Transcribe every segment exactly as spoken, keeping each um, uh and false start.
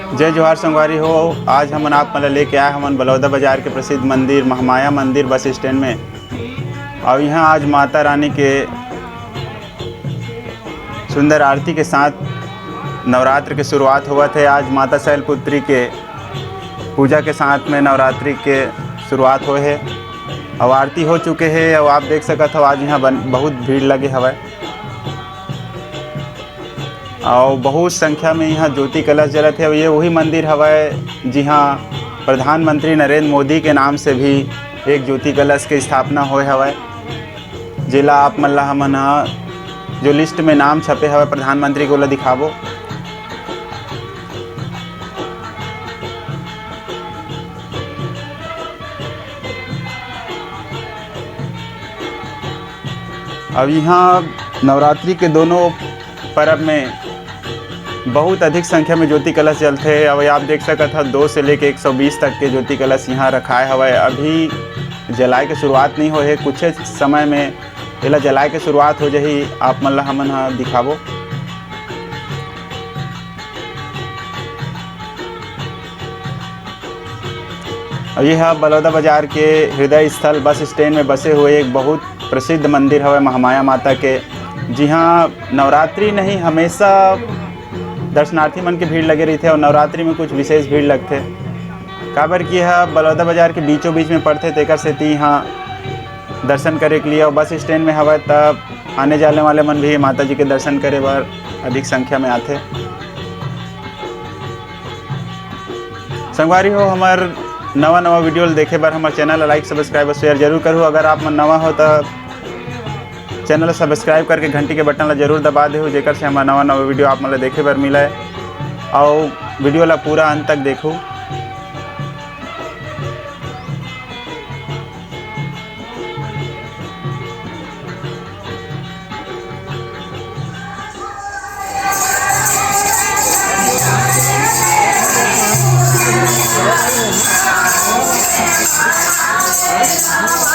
जय जोहार संगवारी हो, आज हमन आप मन ला लेके आए हमन बलौदा बाजार के प्रसिद्ध मंदिर महामाया मंदिर बस स्टैंड में। और यहाँ आज माता रानी के सुंदर आरती के साथ नवरात्र के शुरुआत होवत हे। आज माता शैलपुत्री के पूजा के साथ में नवरात्रि के शुरुआत होए हे। अब आरती हो चुके हे और आप देख सकत हो आज यहाँ बन-, बहुत भीड़ लगे हवय। और बहुत संख्या में यहाँ ज्योति कलश जलत हे। ये वही मंदिर हवय जिहाँ प्रधानमंत्री नरेंद्र मोदी के नाम से भी एक ज्योति कलश के स्थापना होए हवय, जेला आप मन ला हमन ह जो लिस्ट में नाम छपे हवय प्रधानमंत्री के, ओला दिखाबो। अब यहाँ नवरात्रि के दोनों पर्व में बहुत अधिक संख्या में ज्योति कलश जलथे। अब आप देख सकत हव, दो से लेके एक सौ बीस तक के ज्योति कलश यहाँ रखाए हवय। अभी जलाए के शुरुआत नहीं होए हे, कुछ समय में एला जलाए के शुरुआत हो जाही। आप मन ला हमन ह दिखाबो। और ये ह बलौदा बाजार के हृदय स्थल बस स्टैंड में बसे हुए एक बहुत प्रसिद्ध मंदिर हवय महामाया माता के, जिहाँ नवरात्रि नहीं, हमेशा दर्शनार्थी मन के भीड़ लगे रहिथे और नवरात्रि में कुछ विशेष भीड़ लगथे, काबर कि यह बलौदा बाजार के बीचों बीच में पड़थे, तेकर सेती यहाँ दर्शन करे के लिए और बस स्टैंड में हवय, तब आने जाने वाले मन भी माता जी के दर्शन करे बर अधिक संख्या में आथे। संगवारी हो, हमर नवा नवा वीडियो ल देखे बर हमर चैनल ला लाइक, सब्सक्राइब और शेयर जरूर करू। अगर आप मन नवा हो त चैनल ला सब्सक्राइब करके घंटी के बटन ला जरूर दबा देहू, जेकर से हमर नवा नवा वीडियो आप मन ला देखे बर मिले। अउ वीडियो ला पूरा अंत तक देखू।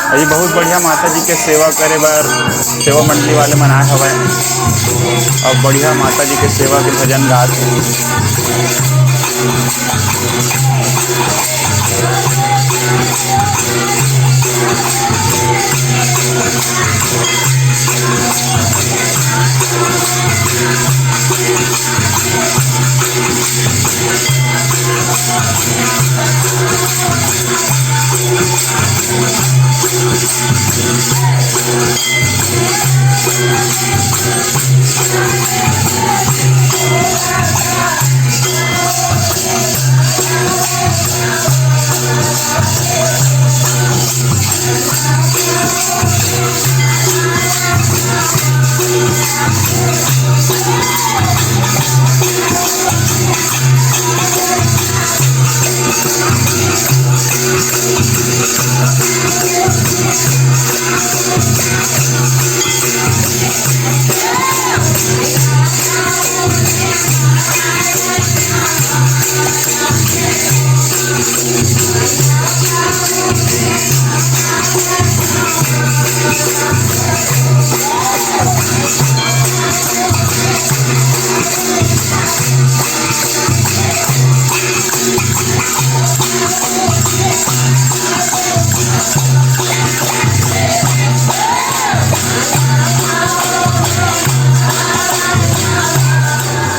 अभी बहुत बढ़िया माता जी के सेवा करे बर सेवा मंडली वाले मन आए हवय। अब बढ़िया माता जी के सेवा के भजन गात हे।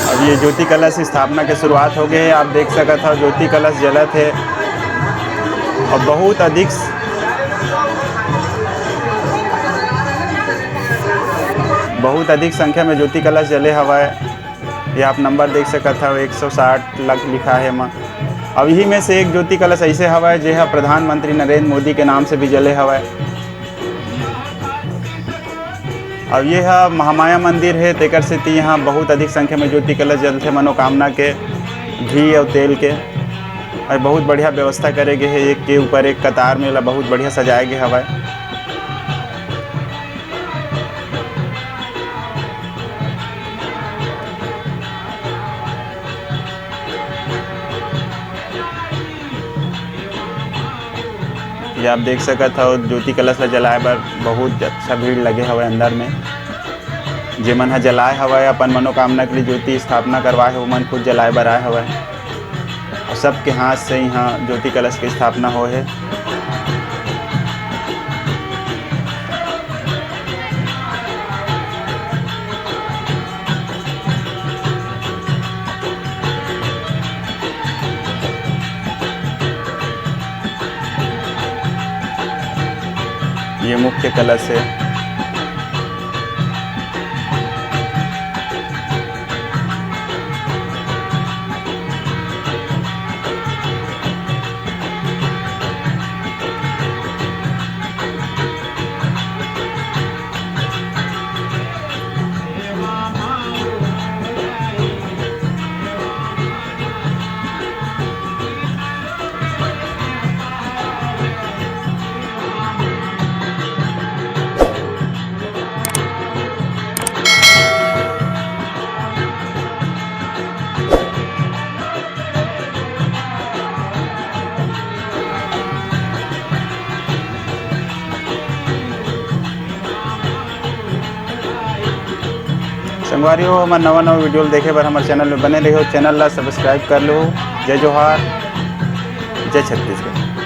अब ये ज्योति कलश स्थापना के शुरुआत हो गए हे। आप देख सकत हव, ज्योति कलश जलत हे और बहुत अधिक, बहुत अधिक संख्या में ज्योति कलश जले हवय। ये आप नंबर देख सकत हव, एक सौ साठ लग लिखा हे एमा। अब इही में से एक ज्योति कलश ऐसे हवय, जे ह प्रधानमंत्री नरेंद्र मोदी के नाम से भी जले हवय। अब ये ह महामाया मंदिर हे, तेकर सेती यहाँ बहुत अधिक संख्या में ज्योति कलश जलथे, मनोकामना के घी और तेल के। और बहुत बढ़िया व्यवस्था करे गे हे, एक के ऊपर एक कतार में एला बहुत बढ़िया सजाए गे हवय। ये आप देख सकत हव, ज्योति कलश ला जलाए बर बहुत अच्छा भीड़ लगे हवय अंदर में। जेमन ह जलाए हवय, अपन मनोकामना के लिए ज्योति स्थापना करवाए हे, ओमन खुद जलाए बर आए हवय। सबके हाथ से इहाँ ज्योति कलश के स्थापना होए हे। ये मुख्य कलश हे। संगवारी हो, हमर नवा नवा video ल देखे बर हमर channel में बने रहियो। Channel ला subscribe कर लो। जय जोहार, जय छत्तीसगढ़।